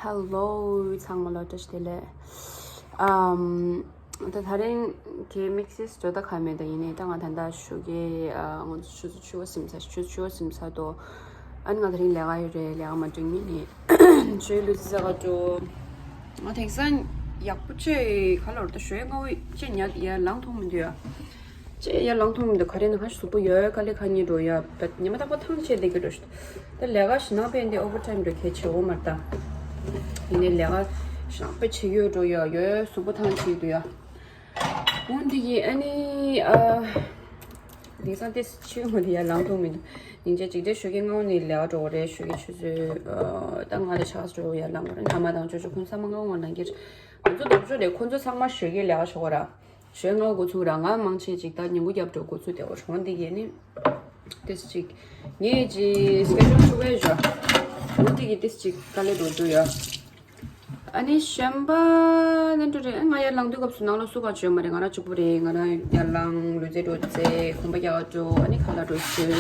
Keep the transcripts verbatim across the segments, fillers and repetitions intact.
Hello ཚང་མ་ལ་བཀྲ་ཤིས་བདེ་ལེགས། ཨམ། ད་ད་རིང་གི་དམིགས་བསལ་འགྲོ་ད་ག་མེད། ད་ཡིན་ནའི་ད་ང་ད་ལྟ་ཞོགས་ཀས་ཨ་ང་ཚོ་ཆུ་ཚོད་བཅུ་པ་ཟིན་ཚར། ཆུ་ཚོད་བཅུ་པ་ཟིན་ཚར་དོ། ཨ་ནི་ང་ད་རིང་ལས་ཀ་ཡོད་རེད། ལས་ཀ་མ་འགྲིག་མིན་ནི་ཞོགས་ལུས་རྩལ་ཟ་ག་འགྲོ། ང་དེང་སང་ཡག་པོ་བྱས་ག་ལོར་ད་ཞོགས་སྔ་པོ་བྱས་ཉལ་ཡར་ལངས་ཐུབ་མི་འདུག་ཡ། ཅེས་ཡར་ལངས་ཐུབ་མི་འདུག་ག་རེ་ན་ཁ་ཤས་གཟུགས་པོ་ཡོད་དཀའ་ལས་ཁག་ཉེ་འགྲོ་ཡ། བད་ཉི་མ་རྟག་པར་ཐང་ཆད་བསྡད་ཀྱི་འགྲོ་ཞིག་ད་ལས་ཀ་ཞིག་ནང་པས་འདི་ཨོ་ཝར་ཊའིམ་འགྲོ་གལ་ཆེ་བོ་མ་རེད་ད། ཡིན་ནའི་ལས་ཀ་ཞིག་ནང་པས་བྱེད་ཡོད་འགྲོ་ཡ། ཡོད་གཟུགས་པོ་ཐང་ཆད་འདུག་ཡ། འོན་ཏེ་གི་ཨ་ནི་ཨ། དེང་སང་ཏེས་ཆུ་མོ་དེ་ཡར་ལངས་ཐུབ་མི་འདུག་སྙིང་རྗེ་གཅིག་དེ་ཞོགས་ཀས་སྔ་པོ་ནས་ལས་ཀ་འགྲོ་དགོས་རེད། ཞོགས་ཀས་ཆུ་ཚོད་ཨ་ད་ལྔ་དང་ཕྱེད་ཀ་ཙམ་ཡར་ལངས་དགོས་རེད། ཨ་མ་དང་ཅོ་ཅོ་ཁོང་ཚང་མ་སྔ་པོ་ལངས་ཀྱི་རེད། ང་ཚོ་རྡོག་ཅོ་རེད། ཁོང་ཚོ་ཚང་མ་ཞོགས་ཀས་ལས་ཀ་བྱེད་དགོས་ར། ཞོགས་སྔ་པོ་འགོ་ཚུགས་ར། ང་མང་ཆེ་ཅིག་ད་ཉིན་གུང་རྒྱབ་འགྲོ་འགོ་ཚུགས་བསྡད་པ་རེད། འོན་ཏེ་གི་ནི་ཏེས་ཅིག་ངས་ཅིག་སི་ཀེ་ཇུལ་ཆུ་བས་ཞོག་འོན་ཏེ་གི་ཏེས་ཅིག་དཀའ་ལས་འགྲོ་འདུག་ཡ། ཨ་ནི་གཞན་པ་ནི་འགྲོ་རེད། ང་ཡར་ལངས་དུས་སྐབས་སུ་ནང་ལ་སུ་གང་བྱོན་མ་རེད། ང་རང་གཅིག་པུ་རེད། ང་རང་ཡར་ལངས་ལུས་རྩལ་འགྲོ་རྩེ་གོམ་པ་རྒྱག་འགྲོ། ཨ་ནི་ཁ་ལག་འགྲོ་ཟོས།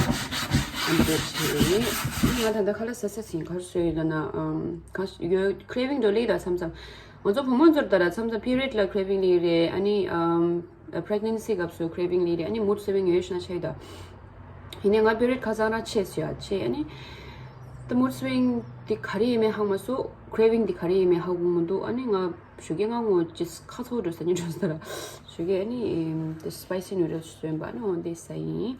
ཨ་ནི་འགྲོ་བྱས་ང་ད་ལྟ་ཁ་ལག་ཟ་ཟ་ཟིན། ག་རེ་ཟོས་ཡོད་ལབ་ན་ཨམ་ག་ཡོད་ཀི་རེ་ཝིང་འགྲོ་ལེ་ད་མཚམས་མཚམས། ང་ཚོ་བུ་མོ་ཚོར་ལྟར་མཚམས་མཚམས་པི་རི་ཡོད་ལ་ཀི་རེ་ཝིང་ལེ་རེད། ཨ་ནི་ཨམ་པི་རེག་ནེན་སི་སྐབས་སུ་ཀི་རེ་ཝིང་ལེ་རེད། ཨ་ནི་མུཌ་སུ་ཝིང་ཡོད་ཤ་ན་ཆེ་ད། ཡིན་ནའི་ང་པི་རི་ཡོད་ཁ་སང་རང་ཆེ་སོ་ཡ་ཆེ། ཨ་ནི་ད་མུཌ་སུ་ཝིང་དེ་ག་རེ་ཡིན་མིན་ཧ་མ་སོ། ཀི་རེ་ཝིང་དེ་ག་རེ་ཡིན་མིན་ཧ་གོ་མི་འདུག་ཨ་ནི་ང་ཞོགས་ཀས་ང་ངོ་ཅིག་ཁ་ཚོ་འགྲོ་ཟ་ཉིན་འགྲོ་ཟ་ར། ཞོགས་ཀས་ཨ་ནི་ད་སི་པའི་སི་ནུ་ཌལ་སི་ཟོས་པ་ཨ་ནི་འོ་དེ་ཟ་ཡིན།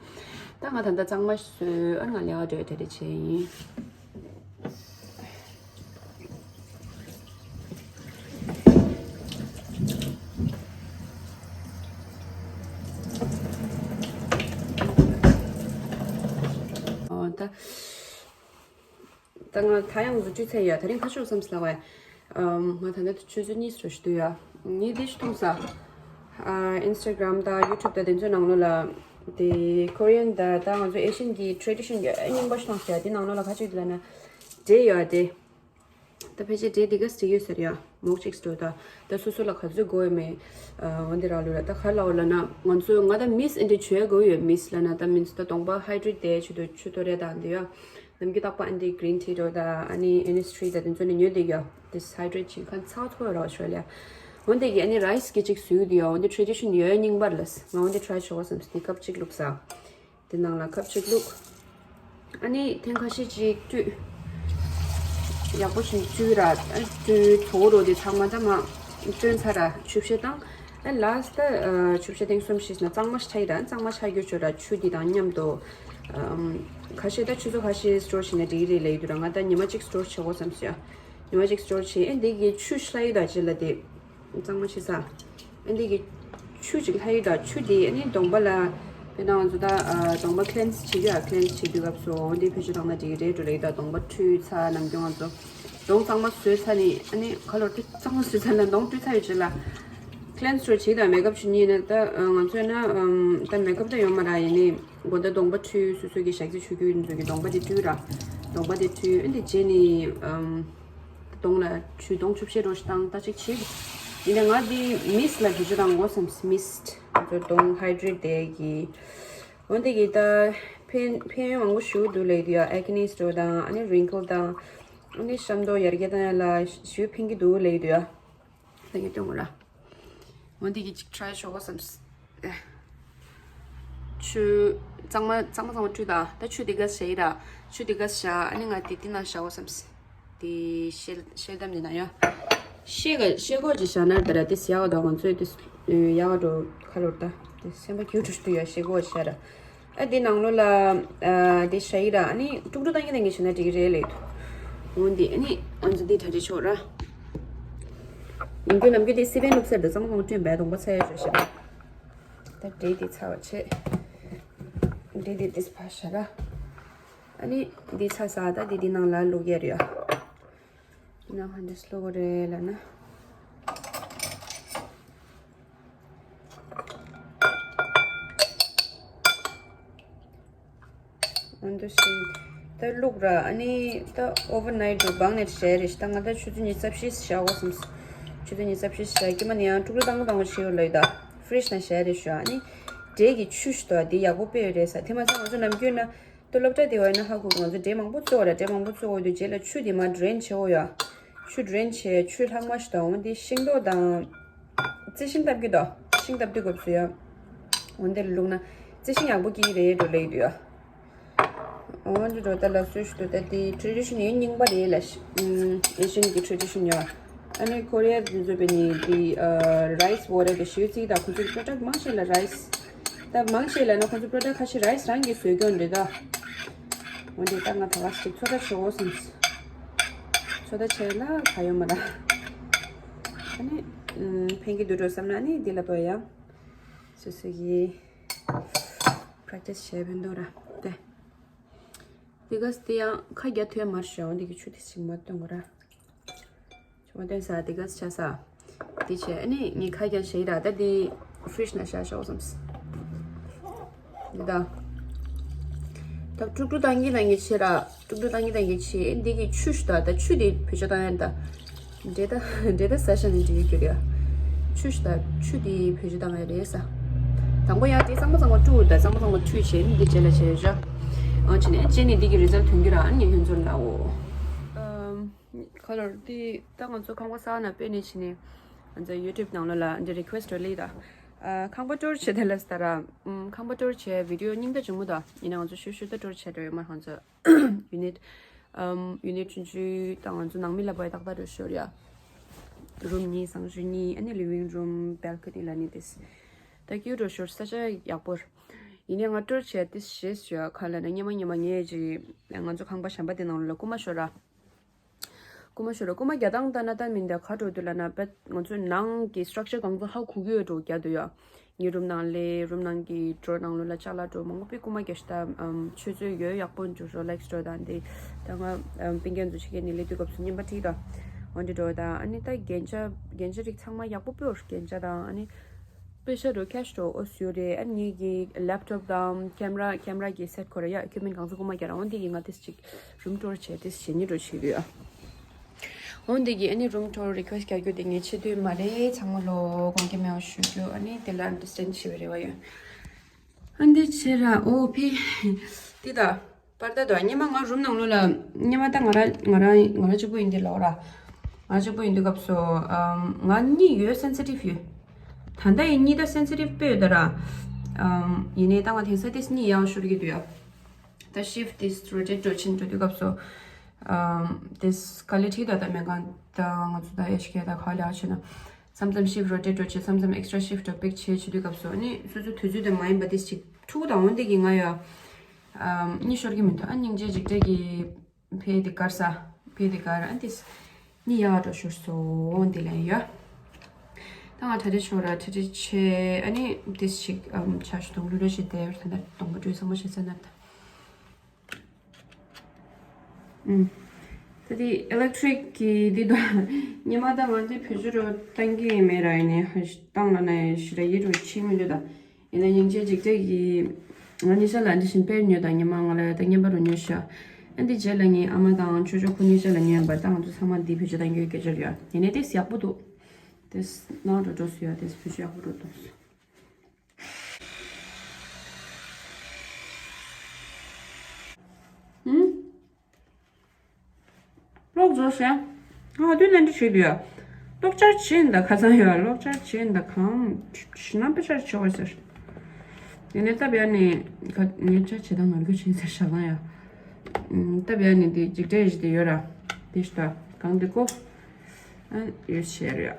ད་ང་ད་ལྟ་གཙང་མ་ཟོས། ཨ་ནི་ང་ལས་ཀ་འགྲོ་ཡ་གྲ་སྒྲིག་བྱས་ཡིན། ཨོ་ད། ད་ང་ད་ཡང་བཟོ་བཅོས་ཚར་ཡོད། ད་རིང་ཁ་ཤས་བསམ་སླ་བས། ཨམ་ང་ད་ལྟ་ཆུ་ཚོད་གཉིས་རེ་ཞིག་འདུག་ཡ། ངས་འདི་ཞིག་མཐོང་ས། ཨ་ཨིན་སི་ཊ་གྷ་རམ་དང་ཡུ་ཊུབ་དང་དེ་ཚོའི་ནང་ལོགས་ལ། དེ་ཀོ་རི་ཡན་དང་ད་ང་ཚོ་ཨེ་ཤི་ཡན་གྱི་ཊེ་ཌི་ཤན་ཡོད་རྙིང་པ་ཞིག་མཐོང་ས་ཡ། དེ་ནང་ལོགས་ལ་ཁ་ཅིག་ལ་ན། འབྲས་ཡོད་དེ། ད་ཕལ་ཆེར་འབྲས་འདི་ག་སྤྲད་ཡོད་ཟེར་ཡ། མོག་ཅིག་སྤྲོད་ད། ད་སོ་སོ་ལ་ག་ཚོད་དགོས་ཡོད་མེད། ཨ་འོན་ཏེ་རག་ལུས་ར། ད་ག་ལ་འོ་ལ་ན་ང་ཚོ་ང་ད་མིས་ཨེ་འདྲ་བྱོས་དགོས་ཡོད། མིས་ལ་ན་ད་མིན་ད་གདོང་པ་ཧའི་ཌི་རེཊ་དེ་ཆུ་དོ་ཆུ་དོ་རེ་དང་འདི་ཡ། ནམ་རྒྱུན་རྟག་པ་ཨ་འདི་གི་རིན་ཊི་འགྲོ་ད་ཨ་ནི་ཨིན་ནི་སི་ཊི་རི་ད་དེ་ཚོ་ནི་ཉོས་འདུག་ཡ། དེ་ཧའི་ཌི་རེཊ་བྱེད་མཁན་ཚ་ཚོ་ར་ཤོད་ལ། འོན་ཏེ་གི་ཨ་ནི་རའི་སི་གི་ཅིག་བཟོས་འདུག་ཡ། འོན་ཏེ་ཊེ་ཌི་ཤན་ཡོད་རྙིང་པར་ལ་ང་འོན་ཏེ་ཊི་རའི་ཆོག་ག་བསམ་སོང་། དེ་ཀབ་གཅིག་བླུགས་ས། དེ་ནང་ལ་ཀབ་གཅིག་བླུགས། ཨ་ནི་ཐེངས་ཁ་ཤས་ཅིག་བཀྲུས། ཡག་པོ་ཞིག་བཀྲུས་ར། ཨ་བཀྲུས་དོ་རོ་དེ་ཚང་མ་ད་མ་བཀྲུས་ཚར་ར་ཆུ་བཤལ་བཏང་། ཨ་ལ་སི་ཊི་ད་ཆུ་བཤལ་ཐེངས་གསུམ་ཞིག་ན་གཙང་མ་ཞིག་ཆགས་ཡི་ར། གཙང་མ་ཆགས་རྒྱུ་ཆོ་ར་ཆུ་དེ་དང་མཉམ་དུ། ཨམ་ཁ་ཤས་ད་ཆུ་ཚོད་ཁ་ཤས་སི་ཊོར་བྱས་ན་འགྲིག་རེད་ལབ་ཡི་འདུག་ར། ང་ད་ཉི་མ་གཅིག་སི་ཊོར་བྱེད་དགོས་བསམ་སོང་ཡ། ཉི་མ་གཅིག་སི་ཊོར་བྱས། ཨེ་འདི་གི་ཆུ་ཤླ་ཡི་ད་ཅི་ལ་དེ། གཙང་མ་ཕྱི་ས། ཨ་འདི་གི་ཆུ་ཅིག་ལྷ་ཡི་དང་ཆུ་དེ་ཨ་ནི་གདོང་པ་ལ། དཔེར་ན་ང་ཚོ་ད་ཨ་གདོང་པ་ཁི་ལེན་སི་བྱེད་རྒྱུ་ཨ་ཁི་ལེན་སི་བྱེད་དུས་སྐབས་སུ་འོ་འདི་བེད་སྤྱོད་བཏང་ན་འགྲིག་གི་རེད་འགྲོ་ལེ། ད་གདོང་པ་བཀྲུས་ཚར་ནམ་རྒྱུན་ང་ཚོ་གདོང་གཙང་མ་བཟོས་ཚར་ནི་ཨ་ནི་ག་ལོར་དུ་གཙང་མ་བཟོས་ཚར་ན་གདོང་བཀྲུས་ཚར་ཡོད་ཅིག་ལ། ཁི་ལེན་སི་བྱེད་དང་མེག་ཨབ་བྱེད་ནི་ཡིན་ན་ད་ང་ཚོ་ཡིན་ན་ད་མེག་ཨབ་ད་ཡོད་མ་ར། ཡིན་ནི་དགོང་དག་གདོང་པ་བཀྲུས་སོ་སོ་གི་ཞག་རྩི་ཆུ་རྒྱུས་ཡིན་ཚོ་གི་གདོང་པ་དེ་བཀྲུས་ར། གདོང་པ་དེ་བཀྲུས་ཨ་འདི་རྗེས་ནི། གདོང་ལ་ཆུ་གདོང་ཆུ་བཤལ་རོ་ཞིག་བཏང་ད་ཅིག་བྱེད། ཡིན་ན་ང་འདི་མིས་ལ་བེད་སྤྱོད་བཏང་དགོས་བསམ། མིས་ང་ཚོ་གདོང་ཧའི་ཌི་རེཊ་དེ་གི། འོན་ཏེ་གི་ད་ཕན་ཕན་ཡོན་མང་པོ་ཞིག་འདུག་ལབ་ཡི་འདུག་ཡ། ཨེ་ཀི་ནིས་འགྲོ་དང་ཨ་ནི་རིང་ཀལ་དང་ཨ་ནི་ཤམ་ཐོག་ཡར་རྒྱས་བཏང་ཡ་ལ་ཞིག་ཕན་གི་འདུག་ལབ་ཡི་འདུག་ཡ། ད་ངས་སྟོན་དགོས་ར། འོན་ཏེ་གི་ཅིག་ཊི་རའི་ཆོག་གོ་བསམ། ཆུ་གཙང་མ་གཙང་མ་གཙང་མ་བཀྲུས་དང་ད་ཆུ་དེ་ག་བཞག་ཡི་ར། ཆུ་དེ་ག་བཞག་ཨ་ནི་ང་དེ་དེ་ན་བཞག་གོ་བསམ། དེ་ཤེལ་ཤེལ་དམ་དེ་ན་ཡ། ཤེལ་ག་ཤེལ་སྒོ་ཅིག་བཞག་ན་ད་ར་དེ་ཡག་ག་འདུག་ང་ཚོས་དེ་ཡག་ག་འགྲོ་ཁ་ལོར་ད་དེ་སེམས་པ་སྐྱིད་པོ་ཞིག་འདུག་ཡ། ཤེལ་སྒོ་བཞག་ར། ཨ་དེ་ནང་ལོགས་ལ་ཨ་དེ་ཞ་ཡི་ར་ཨ་ནི་དཀྲུག་དཀྲུག་བཏང་གི་བཏང་གི་བྱས་ན་འགྲིག་གི་རེད་ལབ་འདུག་འོན་ཏེ་ཨ་ནི་ང་ཚོ་དེ་གྲ་སྒྲིག་ཆོག་ར། ཡིན་རྒྱུ་ནམ་རྒྱུན་དེ་སི་པན་བླུགས་ཚར་དུས་གཙང་མ་གང་བཀྲུས་པའི་གདོང་པ་ཚ་ཡ་ཞོ་ཞེས་པ། ད་འབྲས་དེ་ཚ་བ་བྱས། འབྲས་དེ་དེ་ཕར་བཞག་ར། ཨ་ནི་འདི་ཚ་ས་ད་འདི་འདི་ནང་ལ་བླུགས་ཡ་རེད་ཡ། ཡིན་ན་ཧ་འདྲ་བླུགས་དགོས་རེད་ལབ་ན། འོན་ཏེ་ཞིག་ད་བླུགས་ར། ཨ་ནི་ད་ཨོ་ཝར་ནའིཊ་རུ་སྦང་ནས་བྱས་རེད། ད་ང་ད་ཆུ་ཚོད་ཉི་ཤུ་རྩ་བཞི་བཞག་དགོས་བསམ། ཆུ་ཚོད་ཉི་ཤུ་རྩ་བཞི་བཞག་གི་མ་ནི་ཡང་དཀྲུག་དཀྲུག་བཏང་གི་བཏང་གི་བྱེད་ཡོད་ལབ་ཡོད་ད། ཕི་རིཇ་ནང་བཞག་རེད་ཞུ། ཨ་ནི་འབྲས་ཀྱི་ཆུ་ཞིག་འདུག་འདི་ཡག་པོ་དཔེ་ཡོད་རེད་ས། དེ་མ་ཚད་ང་ཚོ་ནམ་རྒྱུན་ན་ད་སློབ་གྲྭ་དེ་བ་ཡིན་ན་ཧ་གོ་གི། ང་ཚོ་འབྲས་མང་པོ་བཙོ་བ་ར། འབྲས་མང་པོ་བཙོ་དགོས་དུས་རྗེས་ལ་ཆུ་དེ་མར་ཌྲེན་བྱེད་དགོས་ཡ། ཆུ་drain་བྱས་ཆུ་ལྷག་མ་ཞིག་དང་འོན་ཏེ་ཤིང་ཏོག་དང་། རྩི་ཤིང་བཏབ་ཀྱི་འདུག་ཤིང་བཏབ་དུས་སྐབས་སུ་ཡང་། འོན་ཏེ་བླུགས་ན་རྩི་ཤིང་ཡག་པོ་སྐྱེ་གི་རེད་འགྲོ་ལེ་ཡི་འདུག་ཡ། འོན་ཏེ་འགྲོ་ད་ལ་སུ་ཞིག་འདུག་ད་དེ་tradition་ཡིན་རྙིང་པ་རེད་ལ། Asian་གི་tradition་ཡོད། ཨ་ནི་Korea་དེ་ཚོ་བས་ནི་དེ་rice water་དེ་ཞེ་ཚིག་ད་ཁོ་ཚོའི་product་མང་ཆེ་ལ་rice། ད་མང་ཆེ་ལ་ན་ཁོ་ཚོ་product་ཁ་ཤས་rice་རང་གིས་བཟོས་སྐྱོན་རེད་ད། འོན་ཏེ་ད་ང་ད་ག་ཞིག་ཚོད་ལྟ་བྱེད་འོ་སེམས། ཚོད་ལྟ་བྱས་ལ་ག་ཡོད་མ་ར། ཨ་ནི་ཕན་གྱི་འདུག་འགྲོ་བསམ་ན་ནི་འདི་ལ་བོ་ཡང་། སོ་སོ་གི་practice་བྱས་ཕན་ཐོགས་ར་དེ། དེ་ག་དེ་ཡང་ཁ་རྒྱ་ཐོས་མར་ཤོག་འདི་གི་ཆུ་དེ་ཞིག་མ་བཏོན་གོ་ར། ཆུ་མ་བཏོན་ས་དེ་ག་ཆ་ས། དེ་བྱས་ཨ་ནི་ངས་ཁ་རྒྱ་བྱས་ར་ད་དེ་fridge་ན་བཞག་ཤོག་བསམས། འདི་ད། ད་དཀྲུག་དཀྲུག་བཏང་གི་བཏང་གི་བྱེད་ར། དཀྲུག་དཀྲུག་བཏང་གི་བཏང་གི་བྱེད་འདི་གི་ཆུ་ཞིག་ད་ད་ཆུ་དེ་བེད་སྤྱོད་བཏང་ཡ་ད། འདྲེ་ད་འདྲེ་ད་ཟ་ཤ་ནི་འདྲེ་གི་རེད། ཆུ་ཞིག་ད་ཆུ་དེ་བེད་སྤྱོད་བཏང་ཡ་རེད་ས། དང་པོ་ཡང་དེ་གཙང་མ་གཙང་མ་བཀྲུ་ད་གཙང་མ་གཙང་མ་བཀྲུས་བྱས་ནི་འདི་རྗེས་ལ་བྱས་ཡོད་ཤག་ཨང་བྱས་ནས་རྗེས་ནས་འདི་གི་result་ཐོན་གྱི་ར་ཨ་ནི་ཁྱོད་ཚོར་ལའོ། ཁ་ལོར་དེ་ད་ང་ཚོ་ཁང་པ་གསར་ན་སྤེལ་ནས་བྱས་ནས་ང་ཚོ་YouTube་ནང་ལོགས་ལ་འདི་request་འགྲོ་ལེ་ད། ཁང་པ་tour་བྱེད་དེ་ལ་ས་ད་ར། ཁང་པ་tour་བྱས་video་རྙིང་པ་བྱུང་མོ་ད་ཡིན་ན་ང་ཚོ་ཤུ་ཤུ་ད་tour་བྱས་འགྲོ་ཡོད་མ་ང་ཚོ། unit། ཨམ། unit་ཆུང་ཆུང་དང་ང་ཚོ་ནང་མི་ལ་བའི་ཏག་ཏག་འགྲོ་ཤོར་ཡ། room་གཉིས་གསང་སྤྱོད་གཉིས་ཨ་ནི་living room balcony་ལ་ནི་དེས། ད་ཀྱུ་འགྲོ་ཤོར་ས་ཆ་ཡག་པོར། ཡིན་ནའི་ང་tour་བྱས་དེ་ཞེས་ཞུ་ཡ་ཁ་ལ་ན་སྙེ་མ་སྙེ་མ་ངས་ཅི། ང་ཚོ་ཁང་པ་གཞན་པ་དེ་ནང་ལ་རྐུ་མ་ཤོར་ར། རྐུ་མ་ཤོར་ར་རྐུ་མ་རྒྱག་སྟངས་ལྟ་ན་ལྟ་མིན་ད་ཁ་འགྲོ་དུས་ལ་ན་བེད་ང་ཚོ་ནང་གི་structure་གང་ཚོ་ཧ་གོ་གི་ཡོད་འགྲོ་རྒྱག་དུས་ཡ། ངའི་room་ནང་ལས་room་ནང་གི་drawer་ནང་ལོགས་ལ་ཅ་ལག་འགྲོ་མང་པོ་པའི་རྐུ་མ་རྒྱག་ཤི་ད། ཨམ། ཆུ་ཚོད་ཡོད་ཡག་པོ་འཇུ་Rolex་འགྲོ་དང་དེ། ད་ང་ཨམ། པིན་རྒན་ཚོ་ཆེ་གེ་ནི་ལས་དུས་སྐབས་སུ་རྔན་པ་ཁྲིད་དང་། འོན་ཏེ་འགྲོ་དང་ཨ་ནི་ད་རྒྱན་ཆ་རྒྱན་ཆ་རིགས་ཚང་མ་ཡག་པོ་པོར་རྒྱན་ཆ་དང་ཨ་ནི། པེ་ཤ་འགྲོ་cash་འགྲོ་ཨོ་སུ་རེ་ཨ་ནི་ངའི་གི་laptop་དང་camera camera་གི་set་ཁོ་ར་ཡ་equipment་གང་ཚོ་རྐུ་མ་རྒྱག་ར་འོན་ཏེ་གི་ང་དེ་ཅིག་room tour་བྱས་དེ་བྱེད་ཉེ་འགྲོ་བྱེད་དུས་ཡ། འོན་ཏེ་གི་ཨ་ནི་room tour་request་རྒྱག་རྒྱུ་དེ་ངས་བྱེད་དུས་མ་རེད་ཚང་མ་ལོ་དགོངས་འགལ་མེད་པ་ཞུ་རྒྱུ་ཨ་ནི་དེ་ལ་understand་བྱེད་པའི་རེ་བ་ཡོད། ཨ་འདི་བྱེད་ར་ཨོ་ཕི། འདི་ད། པར་ད་དོ་སྙེ་མ་ང་room་ནང་ལོགས་ལ་སྙེ་མ་ད་ང་ར་ང་ར་ང་ར་གཅིག་པུ་ཡིན་དེ་ལོག་ར། ང་གཅིག་པུ་ཡིན་དུས་སྐབས་སུ་ཨམ། ང་གཉིད་ཡོད་sensitive་ཡོད། ད་ལྟ་ཡིན་གཉིད་ད་sensitive་དཔེ་ཡོད་ད་ར། ཨམ། ཡིན་ནའི་ད་ང་དེང་སང་དེ་གཉིད་ཡང་ཤོར་གི་འདུག་ཡ། ད་shift་དེ་rotate་འགྲོ་ཕྱིན་འགྲོ་དུས་སྐབས་སུ། ཨམ། དེ་quality་ད་ད་མེད་གང་ད་ང་ཚོ་ད་ཨེ་ཤི་ཀེ་ད་ག་ལ་ཕྱིན་ན། མཚམས་མཚམས་shift་rotate་འགྲོ་བྱེད་མཚམས་མཚམས་extra shift་འགྲོ་back་བྱེད་བྱེད་དུས་སྐབས་སུ་ནི་སོ་སོ་དུས་ཚོད་དེ་མ་ཡིན་པ་དེ་ཅིག་ཐུག་དང་འོན་ཏེ་གི་ང་ཡ། ཨམ། གཉིད་ཤོར་གི་མི་འདུག་ཨ་སྙིང་རྗེ་འཇིགས་བྲལ་གི་ཕེ་དེ་དཀར་ས་ཕེ་དེ་དཀར་ཨ་དེ་གཉིད་ཡག་འགྲོ་ཤོར་སོང་འདི་ལན་ཡ། ད་ང་ད་དེ་ཤོར་ར་ད་དེ་ཆེ་ཨ་ནི་དེ་ཅིག་ཨམ། ཆ་ཞུ་དུང་ལུ་ལུ་ཞིག་དེ་ད་ད་དུང་ག་འགྲོས་ཚང་མ་ཞིག་ས་ན་ད། ད་དེ་electric་གི་འདི་དང་ཉི་མ་ད་ང་ཚོའི་བེད་སྤྱོད་རུ་བཏང་གི་མེད་ར་ཡིན་ནའི་བཏང་ལ་ན་ཞི་ར་ཡི་རུ་ཕྱིན་མི་འདུག་ད་ཡིན་ན་སྙིང་རྗེ་འཇིགས་བྲལ་གི་ང་ཉི་ཤ་ལ་འདི་བཞིན་དཔེར་ཉོས་དང་ཉི་མ་ང་ལ་ད་བརྙན་པ་རུ་ཉོས་ཤག་ཨ་འདི་རྗེས་ལ་ངའི་ཨ་མ་དང་ཆོས་ཆོས་ཁོ་ཉི་ཤ་ལ་ཉོས་པ་ད་ང་ཚོ་ཚང་མ་འདི་བེད་སྤྱོད་བཏང་གི་སྐད་ཆ་རེད་ཡ། ཡིན་ནའི་དེ་ཡག་པོ་འདུག་དེ་ནང་དུ་འགྲོ་སུ་ཡ་དེ་བེད་སྤྱོད་ཡག་པོ་རུ་འདུག་ཨུམ། ལོག་རྫོགས་ཤག་ང་དུས་ལན་འདྲི་བྱེད་དུས་ཡ། ལོག་ཆར་བྱེད་ཡིན་ད་ཁ་སང་ཡ་ལོག་ཆར་བྱེད་ཡིན་ད་གང་ཞི་ན་པེ་ཆར་བྱེད་བ་ཟེར། ཡིན་ནའི་སྟབས་ཡ་ནི་ཁ་ངའི་ཆ་བྱེད་སྟངས་ངར་གུ་བྱེད་ཟེར་ཤག་ན་ཡ། སྟབས་ཡ་ནི་དེ་འཇིགས་བྲལ་ཞིག་དེ་ཡོད་ར། དེ་ཞིག་ད་གང་དེ་ཀོ། ཨ་ཡོད་ཤེས་རེད།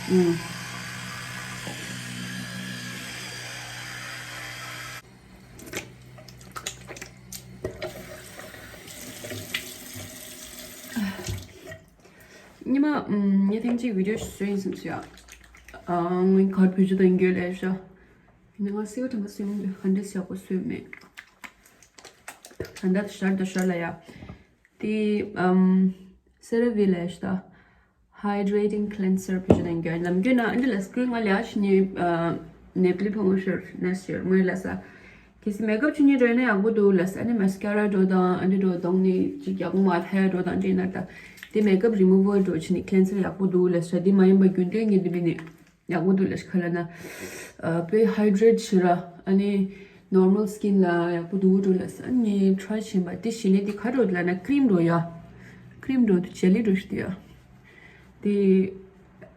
ཨུམ། ཉི་མ་ཨུམ། ངས་ཐེངས་གཅིག་video་བཟོས་ཡིན་བསམ་སོང་ཡ། ཨ་ངས་གར་བེད་སྤྱོད་གཏོང་རྒྱུ་ལས་ཤག་ཡིན་ན་ང་སེའུ་དེ་འདྲ་བཟོས་མི་འདུག་ག་འདྲས་ཡག་པོ་བཟོས་མེད། ད་ལྟ་ཤར་དང་ཤར་ལ་ཡ། དེ་ཨམ། CeraVe་ལས་ཤག hydrating cleanser་བེད་སྤྱོད་གཏོང་རྒྱུ་ལམ་རྒྱུ་ན་ཨ་འདི་ལ་སྐུལ་ང་ལ་ཡ་ཤི་ནི་ཨ། ནེ་པི་ལི་ཕོ་མོ་ཤར་ནས་ཤར་ངོས་ལ་ས། གལ་སྲིད་མེག་ཨབ་བྱེད་མཁན་འགྲོ་ཡིན་ན་ཡག་པོ་འདུག་ལབ་ས། ཨ་ནི་mascara་འགྲོ་དང་ཨ་འདི་འགྲོ་གདོང་ནི་ཅིག་ཡག་པོ་མ་ཐལ་འགྲོ་དང་འདྲ་ཡིན་ན་ད། དེ་makeup remover་འགྲོ་བྱས་ནས་cleanser་ཡག་པོ་འདུག་ལབ་ས། དེ་མ་ཡིན་པ་རྒྱུན་ལྡན་གྱི་འདི་མིན་ནི་ཡག་པོ་འདུག་ལབ་ས་ག་ལབ་ན། ཨ་དཔེ་hydrate་བྱེད་ར་ཨ་ནི་normal skin་ལ་ཡག་པོ་འདུག་འགྲོ་ལབ་ས། ཨ་ནི་try་བྱས་པ་དེ་གཞི་ནས་དེ་ག་འགྲོ་ལབ་ན་cream་འགྲོ་ཡ། ཀྲིམ་འགྲོ་དུ་ཇེ་ལི་འགྲོ་ཞིག་དུ་ཡོད། དེ་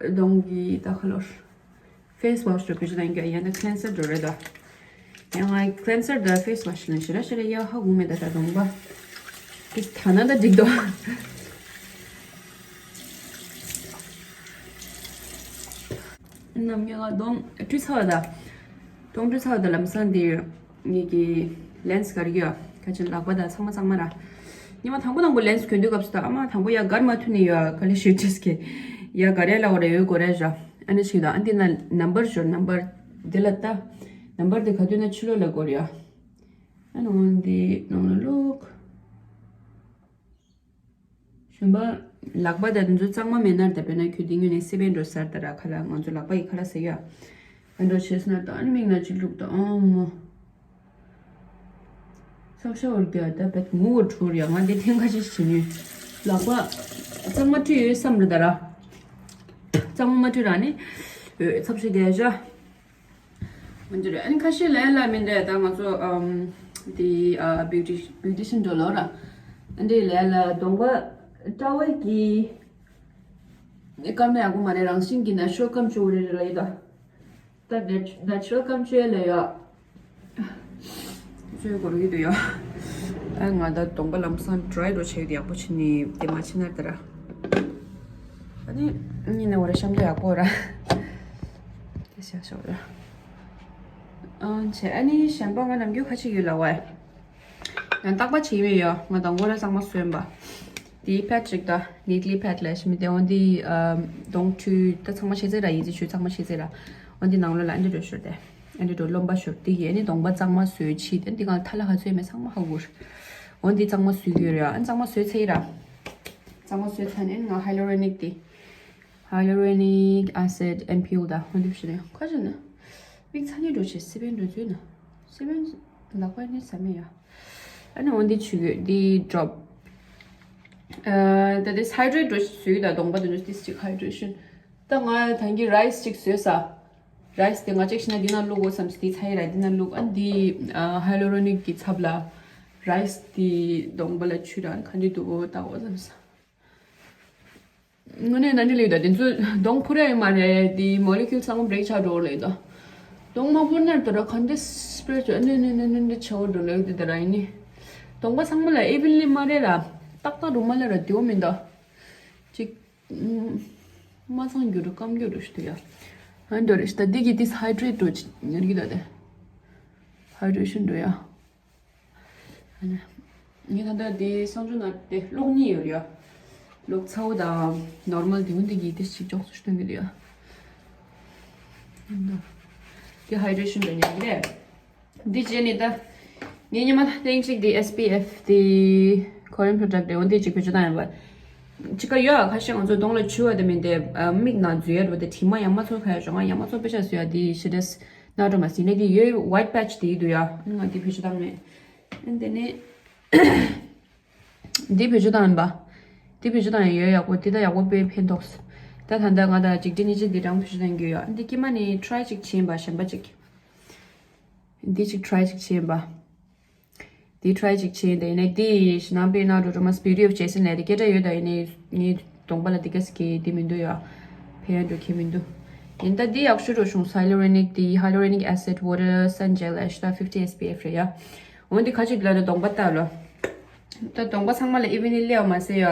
གདོང་གི་ད་ཁ་ལོར་face wash འགྲོ་བུ་ཆུ་དང་རྒྱ་ཡན་ན་cleanser འགྲོ་རེད་དོ། ཡང་ང་cleanser དང་face wash ལ་ཞེ་ར་ཞེ་ར་ཡག་ཧ་གོ་མེད། ད་ད་གདོང་པ་དེ་ཐ་ན་ད་འགྲིག་དོ། ནམ་རྒྱུན་ང་གདོང་བཀྲུས་ཚར་བ་ད། གདོང་བཀྲུས་ཚར་བ་ད་ལམ་སང་དེ་ངེད་ཀྱི་lens ག་རེ་གྱོན་ཁ་ཆེན་ལག་པ་ད་ཚང་མ་ཚང་མ་ར། ཉི་མ་དང་པོ་དང་པོ་lens གྱོན་དུས་སྐབས་སུ་ད་ཨ་མ་དང་པོ་ཡ་གར་མ་ཐུ་ནི་ཡོད་ག་ལེ་ཞུ་ཅེས་ཀྱི་ཡ་ག་རེ་ལ་འོ་རེ་ཡོད་གོ་རེ་ར། ཨ་ནི་ཞིག་ད་ཨ་འདི་ན་number ཞོར་number འདི་ལ་ད་number འདི་ག་དུས་ན་ཕྱི་ལོགས་ལ་སྐོར་ཡོད། ཨ་ནི་འོ་འདི་ནང་ལ་ལོག་གཞན་པ་ལག་པ་དང་འདི་ཚོ་གཙང་མ་མེད་ན་ད་དཔེར་ན་ཁྱོད་འདི་ཉོས་ནས་སི་པན་འགྲོ་སར་ད་ར་ཁ་ལ་ང་ཚོ་ལག་པ་ཡི་ཁ་ལ་ཟེར་ཡ། ཨ་འགྲོ་བྱས་སོང་ན་ད་ཨ་ནི་མིག་ན་ཅི་ལུག་ད་ཨང་མོ། ཚབ་ཤ་བར་གྱི་ཨ་ད་བེད་ངུ་བར་འཁྲུར་ཡ། ང་འདི་ཐེངས་ཁ་ཅིག་བྱེད་ནུས། ལག་པ་གཙང་མ་བཀྲུས་ཡོད་བསམ་རེད་ད་ར། གཙང་མ་མ་བཀྲུས་ར་ནི་ཚབ་ཤ་རྒྱལ་ཤ། འོན་ཏེ་རེད། ཨ་ནི་ཁ་ཤས་ལས་ལ་མི་འདྲ་ད་ང་ཚོ་ཨམ་དེ་ཨ་beauty beautician འགྲོ་ལོ་ར། ཨ་འདྲེ་ལས་ལ་གདོང་པ་བཀྲ་བའི་གི་སྐམ་ན་ཡག་པོ་མ་རེད། རང་བཞིན་གྱི་natural སྐམ་བཅུག་རེད་རེད་ལ་ཡི་ད། ད་nat- natural སྐམ་བཅུག་ལ་ཡ། བཅུག་དགོས་རེད་ཡ། ཨ་ང་ད་གདོང་པ་ལམ་སང་dry འགྲོ་བྱས་ཡག་པོ་བྱས་ནས་དེ་མ་བྱས་ན་ད་ར། ཨ་ནི་ཉིན་ནས་འོ་རེ་ཤམ་ཐུ་ཡག་པོ་ར། དེ་བྱ་ཤོག་ར། ཨང་བྱས་ཨ་ནི་གཞན་པ་ང་ནམ་རྒྱུན་ཁ་ཅིག་ཡོད་ལ་བས། ཡང་རྟག་པ་བྱེད་མེད་ཡོད། ང་དང་པོ་ར་གཙང་མ་བཟོས་པ། དེའི་pad ཅིག་ད་needly pad ལས་ཤི་མི་དེ་འོན་དེ་གདོང་འཁྲུད་ད་ཚང་མ་ཤེས་ཚེ་ར་ཡིན་ཚེ་ཆུ་ཚང་མ་ཤེས་ཚེ་ར། འོན་དེ་ནང་ལོགས་ལ་ཨ་འདི་འགྲོ་ཤོར་ཏེ། ཨ་འདི་འགྲོ་རློན་པ་ཤོར་དེ་ཡིན་ནི་གདོང་པ་གཙང་མ་བཟོས་ཕྱིས་ཏེ་འདི་གང་ཐ་ལ་ཧ་ཚོད་མེད་ཚང་མ་ཧ་གོ། འོན་དེ་གཙང་མ་བཟོས་ཡོད་ར། ཨ་གཙང་མ་བཟོས་ཚེ་ར། གཙང་མ་བཟོས་ཚར་ནས་ང་hyaluronic དེ། Hyaluronic acid ampoule ད་འོན་དེ་བྱས་ནས་ཁ་ཅིག་ན། མིག་ཚ་ནི་འགྲོ་བྱེད་སི་པན་འགྲོ་ཚོད་ན། སི་པན་ལག་པ་ནི་ཟ་མེད་ཡ། ཨ་ནི་འོན་དེ་ཆུ་གོས་དེ་drop ཨ་ད་དེ་hydrate འགྲོ་བཟོས་ད་གདོང་པ་དེ་འགྲོ་དེ་ཅིག་hydration ད་ང་ད་གི་rice ཅིག་བཟོས་ས། rice དེ་ང་ཅིག་ཤི་ན་འདི་ན་བླུག་དགོས་བསམ་སི་དེ་ཚ་ཡི་ར་འདི་ན་བླུག་ཨ་འདི་ཨ་hyaluronic གི་ཚབ་ལ་rice དེ་གདོང་པ་ལ་ཆུ་ར་ག་འདི་འདུག་ཨོ་ད་འོ་བསམ་ས། དངོས་གནས་ན་འདི་ལས་ད་དེ་ཚོ་གདོང་ཕུ་ར་ཡོད་མ་རེད། དེ་molecule ཚང་མ་break ཆགས་འགྲོ་ལས་ད། གདོང་མ་ཕུ་ན་ད་ར་ག་འདྲ་spray བྱོས་ནི་ནི་ནི་ནི་ནི་ཆེ་བོ་འགྲོ་ལས་དེ་ད་ར་ཡིན་ནི། གདོང་པ་ཚང་མ་ལ་evenly མ་རེད་ར། ཏག་ཏག་རུ་མ་ལ་ར་དེའོ་མིན་ད། ཅིག་མ་ཚང་རྒྱུ་རུ་སྐམ་རྒྱུ་རུ་ཞུ་ཡ། ཨ་འདྲ་རེད་ད། འདི་གི་དེ་hydrate འགྲོ་ཅིག་ཉར་གི་ད་དེ། hydration འགྲོ་ཡ། ངས་ད་ལྟ་འདི་གསང་སྤྱོད་ནང་དེ་གློག་གཉིས་ཡོད་རེད་ཡ། གློག་ཚ་བོ་དང་normal དེ་འོན་ཏེ་གི་དེ་ཞིག་ཅོག་ཙུ་སྟོན་གི་རེད་ཡ། འདི་hydration འདྲ་ཉན་གི་རེད། འདི་རྗེས་ནི་ད་ངས་ཉི་མ་ཐེངས་གཅིག་དེ་S P F དེ་Korean product རེད། འོན་ཏེ་གཅིག་བེད་སྤྱོད་བཏང་ཡོད་པ། གཅིག་ག་ཡོད་ཨ། ཁ་ཤས་ང་ཚོ་གདོང་ལ་བྱུག་པ་དེ་མིན་ཏེ་མིག་ནང་འཛུལ་ཡ་རེད་པ། དེ་དྲི་མ་ཡང་མ་ཚོར་ཁ་ཡ་ཞོག་ང་ཡང་མ་ཚོར་པེ་ཤ་བཟོས་ཡ་དེ་ཞེ་དྲག་ན་འགྲོ་མ་སྲིད་ནས་དེ་ཡོད་white patch དེ་འདུག་ཡ། ང་དེ་བེད་སྤྱོད་བཏང་མེད། ཨ་དེ་ནས་འདི་བེད་སྤྱོད་བཏང་ཡིན་པ། འདི་བེད་སྤྱོད་བཏང་ཡ་ཡོད་ཡག་པོ། འདི་ད་ཡག་པོ་དཔེ་ཕན་ཐོགས། ད་ད་ལྟ་ང་ད་འཇིག་རྟེན་སྙིང་རྗེ་འདི་རང་བེད་སྤྱོད་བཏང་གི་ཡོད་ཡ། འདི་ཀྱི་མ་ནི་try ཅིག་བྱེད་ཡིན་པ། གཞན་པ་ཅིག་འདི་ཅིག་try ཅིག་བྱེད་ཡིན་པ། འདི་try ཅིག་བྱེད་ཡིན་ད། ཡིན་ནའི་འདི་ནང་པའི་ནང་དུ་Roma Beauty of Jason ལས་དེ་སྐད་གྲགས་ཡོད་ད། ཡིན་ནའི་ངའི་གདོང་པ་ལ་འདི་ག་ཟེ་གི་འདི་མི་འདུག་ཡ། ཕན་ཡོན་འགྲོ་གི་མི་འདུག་ཡིན་ད་འདི་ཡག་ཤོས་འགྲོ་བྱུང་། hyaluronic དེ་hyaluronic acid water sun gel ཨེ་ཤི་ད་fifty S P F རེད་ཡ། འོན་ཏེ་ཁ་ཅིག་ལ་ནི་གདོང་པ་ལྟ་ལོ། ད་གདོང་པ་ཚང་མ་ལ་evenly ལེའོ་མ་ཟེར་ཡ།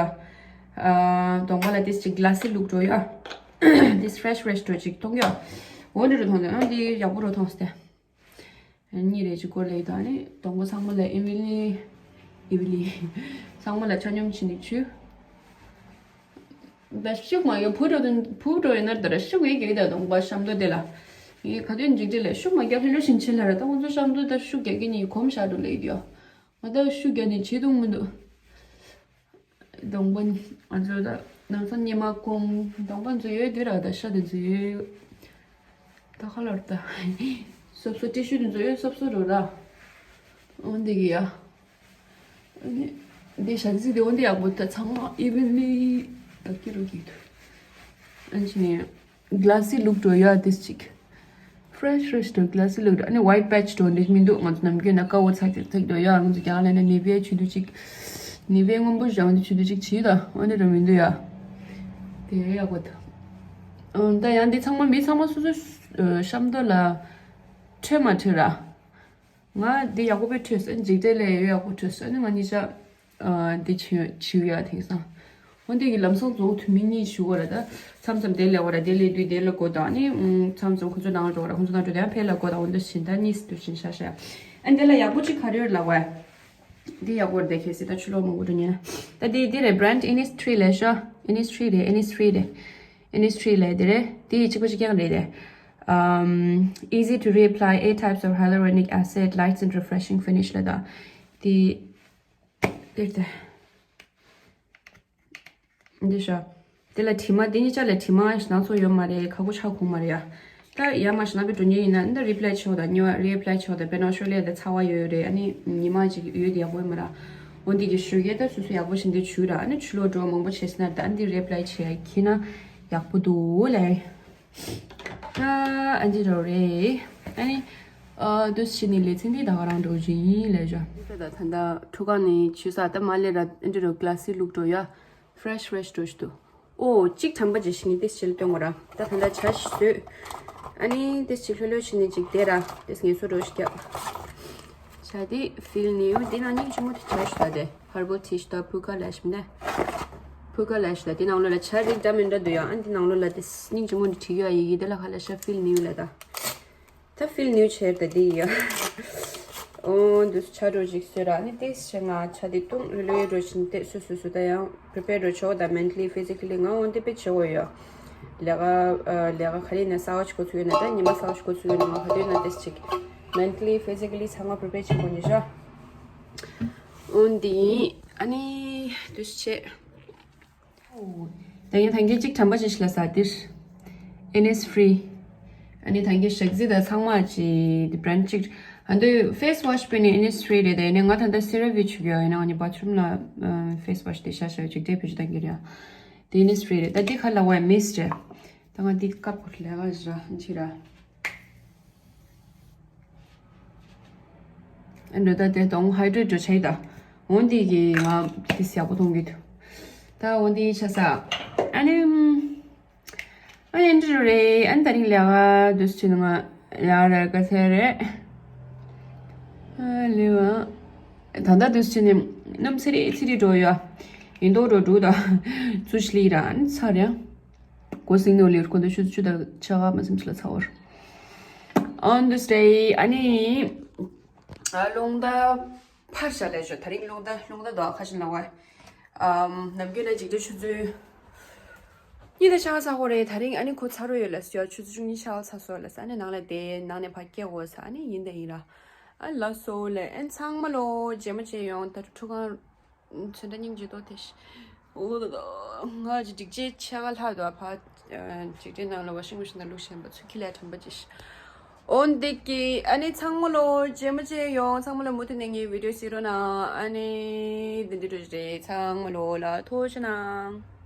ཨ་གདོང་པ་ལ་དེ་ཅིག་glossy look འགྲོ་ཡ། དེ་fresh fresh འགྲོ་ཅིག་མཐོང་ཡ། འོ་འདི་རུ་མཐོང་ད། ཨ་འདི་ཡག་པོ་རུ་མཐོང་སྟེ། གཉིས་རེ་གཅིག་སྐོར་ལས་དང་ནི་གདོང་པ་ཚང་མ་ལ་evenly evenly ཚང་མ་ལ་ཆ་སྙོམས་བྱེད་ནི་བྱུས། ད་ཤུགས་མ་ཡོད་བུ་འགྲོ་དུ་བུ་འགྲོ་ཡོད་ན་ད་ར་ཤུགས་ཡོད་ཀྱི་ད་གདོང་པ་ཤམ་དོ་དེ་ལ། ངས་ག་དུས་འཇིག་རྟེན་ལ་ཤུགས་མ་རྒྱབ་ལྷོད་ལྷོད་བཞིན་ཆེ་ལ་ར། ད་ཁོང་ཚོ་ཤམ་དོ་ད་ཤུགས་རྒྱག་གི་ནི་གོམས་བཞག་འགྲོ་ལས་ཡོད། ང་ད་ཤུགས་རྒྱག་ནི་བྱེད་ཐུབ་མི་འདུག་གདོང་པ་ང་ཚོ་ད་ནང་ཚང་ཉི་མ་གུང་གདོང་པ་ཚོ་ཡོད་དུས་ར་ད་ཤ་དེ་ཚོ་ཡོད། ད་ཁ་ལོར་ད་སོབ་སོབ་ཏི་ཤུ་དེ་ཚོ་ཡོད་སོབ་སོབ་རོ་ར། འོན་ཏེ་གི་ཡ། འདི་ཞག་ཚི་དེ་འོན་ཏེ་ཡག་པོ་ད་ཚང་མ་evenly ད་ཀི་རུ་ཀི་དུ། ཨན་ཅི་ནི་glossy look འགྲོ་ཡ་དེ་ཅིག fresh fresh འགྲོ་glossy look འགྲོ། ཨ་ནི་white patch འགྲོ་འདི་མི་འདུག་ང་ཚོ་ནམ་རྒྱུན་ན་ཀ་བོ་ཚ་ཐིག་ཐིག་འགྲོ་ཡ། ང་ཚོ་རྒྱ་གར་ལ་ན་Nivea ཆུ་དུ་ཅིག་ནི་བའི་སྔོན་པོ་བཞག་འདི་ཆུ་དུ་ཅིག་བྱིས་དང་འོ་འདི་རུ་མི་འདུག་ཡ། དེ་ཡག་པོ་འདུག་ཨང་ད་ཡང་འདི་ཚང་མ་མི་ཚང་མ་སོ་སོ་ཤམ་དོ་ལ་འཕྲོད་མ་འཕྲོད་ར། ང་འདི་ཡག་པོ་དཔེ་འཕྲོད་སོང་འཇིག་རྟེན་ལས་ཡོད་ཡག་པོ་འཕྲོད་སོང་ཨ་ནི་ང་གཉིས་ཆ་འདི་བྱིས་བྱིས་ཡ་དེང་སང་། འོ་འདི་གི་ལམ་སང་རྫོགས་དུས་མི་གཉིས་ཞུ་གོ་ར་ད། མཚམས་མཚམས་དེ་ལས་གོ་ར་དེ་ལས་དུས་དེ་ལ་གོ་དང་ནི་མཚམས་མཚམས་ཁོ་ཚོ་ནང་འགྲོ་ར་ཁོ་ཚོ་ནང་འགྲོ་དེ་ཡང་ཕེ་ལ་གོ་དང་འོ་འདི་བཞིན་ད་གཉིས་སུ་དུས་བཞིན་ཤ་ཤ། ཨ་འདི་ལ་ཡག་པོ་ཅིག་ག་རེ་ཡོད་ལ་གོ་ཡ། འདི་ཡག་པོ་རེད་དེ་གལ་སྲིད་ད་ཆུ་ལོག་མང་པོ་འགྲོ་ཉེ་ན། ད་འདི་འདི་རེད་brand Innisfree ལས་ཤོ། Innisfree རེད་Innisfree རེད། Innisfree ལས་འདི་རེད་འདི་གཅིག་པ་གཅིག་རྐྱང་རེད་དེ། Um, easy to reapply eight types of hyaluronic acid, lights and refreshing finish ལ་ད། འདི་འདིར་དེ། འདི་ཤོ། དེ་ལ་དྲི་མ་དེ་གཉིས་ཆ་ལ་དྲི་མ་སྣ་ཚོགས་ཡོད་མ་རེད་ཁ་ཁུ་ཆག་ཁུང་མ་རེད་ཡ། ད་ཡར་མར་ཞིག་ནང་པའི་འགྲོ་ཉེན་ཡིན་ན་འདི་རི་པི་ལའི་ཆོག་དང་ཉི་མ་རི་པི་ལའི་ཆོག་དང་དཔེར་ན་ཨོ་སི་ཊྲེ་ལི་ཡ་དང་ཚ་བ་ཡོད་རེད་ཨ་ནི་ཉི་མ་ཅིག་ཡོད་དེ་ཡག་པོ་ཡིན་མ་ར། འོ་འདི་གི་ཞོགས་ཀས་ད་སོ་སོ་ཡག་པོ་ཞིག་འདི་བྱུས་ར་ཨ་ནི་ཆུ་ལོག་འགྲོ་མང་པོ་བྱས་ཟིན་ན་ད་འདི་རི་པི་ལའི་བྱས་ཡ་ཁྱི་ན་ཡག་པོ་འདུག་ལེ། ཨ་འདི་རོ་རེད། ཨ་ནི། ཨ་འདུ་ཤི་ནི་ལེ་ཚན་འདི་ད་ག་རང་འགྲོ་བཞིན་ཡིན་ལས་བྱ། ད་ད་ད་ཕྲུ་གུ་ནི་ཆུ་ས་ད་མ་ལེ་ར་ཨ་འདི་རོ་ཀ་ལ་སི་ལུག་འགྲོ་ཡ། ཕ་རེ་ཤི་ཕ་རེ་ཤི་འགྲོ་ཞིག་འདུག་ཨོ་གཅིག་དྲན་པ་ཇི་ཤི་ནི་ཏེ་ཤི་ལ་སྟོན་གོ་ར། ད་ད་ད་ཇ་ཞིག་བཟོས། ཨ་ནི་ཏེ་ཤི་ལྷོད་ལྷོད་ཤི་ནི་ཅིག་དེ་ར་ཏེ་ངལ་གསོ་འགྲོ་ཞིག་རྒྱབ། ཇ་དེ་ཕིལ་ནིའུ་འདི་ནང་སྙིང་རྗེ་མོ་དེ་ཇ་ཞིག་ད་དེ། ཧར་བལ་ཊི་ཤི་དང་ཕུ་ཀ་ལེ་ཤི་མིན་ན། ཕུ་ཀ་ལེ་ཤི་ལ་དེ་ནང་ལོགས་ལ་ཇ་རིགས་འདྲ་མི་འདྲ་འདུག་ཡ། ཨ་འདི་ནང་ལོགས་ལ་དེ་སྙིང་རྗེ་མོ་འདི་བྲིས་ཡོད་ཡི་གེ་དེ་ལ་ཁ་ལ་ཤ་ཕིལ་ནིའུ་ལ་ད། ད་ཕིལ་ནིའུ་ཆེར་ད་དེ་ཡི་ཡ། ཨོ་འདུ་ཇ་འགྲོ་ཞིག་བཟོས་ར་ནི་ཏེ་ཤི་ང་ཇ་དེ་བཏུང་རི་ལོ་ཡོད་འགྲོ་བཞིན་ཏེ་སུ་སུ་སུ་ད་ཡང་པི་རི་པེར་འགྲོ་ཆོག་ད་མེན་ཊ་ལི་ཕི་ཟི་ཀ་ལི་ང་འོན་ཏེ་དཔེ་བྱེད་འོ་ཡ། ལས་ཀ་ཨ་ལས་ཀ་ག་རེ་ཡིན་ན་གསར་བ་ཞིག་འགོ་ཚུགས་ཡོད་ན་ད་ཉི་མ་གསར་བ་ཞིག་འགོ་ཚུགས་ཡོད་ན་ང་ག་དུས་ན་ཏེ་ཅིག་མེན་ཊ་ལི་ཕི་ཟི་ཀ་ལི་ཚང་མ་པི་རི་པེར་བྱེད་དགོས་ནི་ཤོ། འོན་ཏེ་ཨ་ནི་འདུ་ཤི་ཆེ། ད་ཡིན་ཐང་གི་གཅིག་དྲན་པ་ཅིག་ལ་ས་དེར། Innisfree ཨ་ནི་ཐང་གི་ཞག་རྩི་དང་ཚང་མ་ཅི་དེ་བྷ་རན་ཌི་གཅིག་ཨ་འདི་ཕེ་སི་ཝ་ཤི་པི་ནི་Innisfree རེད་དེ་ནི་ང་ད་ལྟ་སི་ར་བི་ཆུ་གི་ཡིན་ན་ང་ནི་བྷ་ཐི་རུམ་ལ་ཕེ་སི་ཝ་ཤི་དེ་ཤ་ཤ་ཅིག་དེ་བེད་སྤྱོད་གཏང་གི་རེད། དེ་Innisfree རེད་ད་དེ་ཁ་ལ་བ་མིས་རེད། ད་ང་དེ་དཀར་པོ་ལས་ཀ་ར་ཅི་ར། འདྲ་ད་དེ་དང་ཧའི་ཌྲེ་ཊི་བྱས་ད། འོན་ཏེ་གི་ང་དེ་ཡག་པོ་མཐོང་གི་འདུག་ད་འོན་ཏེ་ཆ་ས། ཨ་ནི། ཨ་ནི་འདི་རེད་ཨ་ནི་ད་རིང་ལས་ཀ་འདུ་ཆེ་ང་ལས་ཀ་ར་ག་ཚད་རེད། ཨ་ལས་ཀ་ད་ལྟ་འདུ་ཆེ་ནི་སྣུམ་ཚི་རི་ཚི་རི་འགྲོ་ཡོད། ཡིན་མདོག་འགྲོ་འགྲོ་ད། ཚུ་ཤི་ལི་ར་ཨ་ནི་ཚ་རེད། གོ་སིང་ནོ་ལིར་ཁོ་ཚོ་ཆུ་ཆུ་དང་ཆ་ག་མ་སེམས་ལ་ཚ་བར། On this day ཨ་ནི། ཨ་རླུང་རྟ་ཕར་བཞག་ལས་ཤོག་ད་རིང་རླུང་རྟ་རླུང་རྟ་དོ་ཁ་ཤས་ལ་བ། ཨམ་ནམ་རྒྱུན་ལ་འཇིགས་བྲལ་ཆུ་ཚོད། གཉིས་དང་ཤ་ཚ་ཁོ་རེད་ད་རིང་ཨ་ནི་ཁོ་ཚ་རོ་ཡོད་ལ་སུ་ཡ་ཆུ་ཚོད་བཅུ་གཉིས་ཤ་ཚ་སོ་ལ་ས་ཨ་ནི་ནང་ལ་བསྡད་ནང་ནས་ཕར་སྐྱེ་དགོས་ས་ཨ་ནི་ཡིན་ད་ཡིན་ར། ཨ་ལ་སོ་ལ་ཨན་ཚང་མ་ལོ་རྗེས་མ་བྱས་ཡོང་ད་ཁྲུ་ཁང་། ཚོན་ཁྲ་སྙིང་རྗེ་ཏོ་དེ་ཤི། འོ་ད་ད་ང་ཅི་འགྲིག་ཅེས་ཆ་ག་ལྷག་འདུག་ཕ། འཇིག་རྟེན་ནང་ལ་བ་ཤིང་བ་ཤིང་དང་ལུག་ཤན་པ་ཚུ་ཁྱི་ལས་དྲན་པ་ཅི་ཤི། འོ་འདི་གི་ཨ་ནི་ཚང་མ་ལོ་རྗེས་མ་བྱས་ཡོང་ཚང་མ་ལོ་མུ་མཐུད་ནས་ངའི་བི་ཌིའོ་གཟིགས་རོགས་གནང་ཨ་ནི་འདི་འདི་འགྲོ་རེད་ཚང་མ་ལོ་ལ་ཐུགས་རྗེ་གནང་།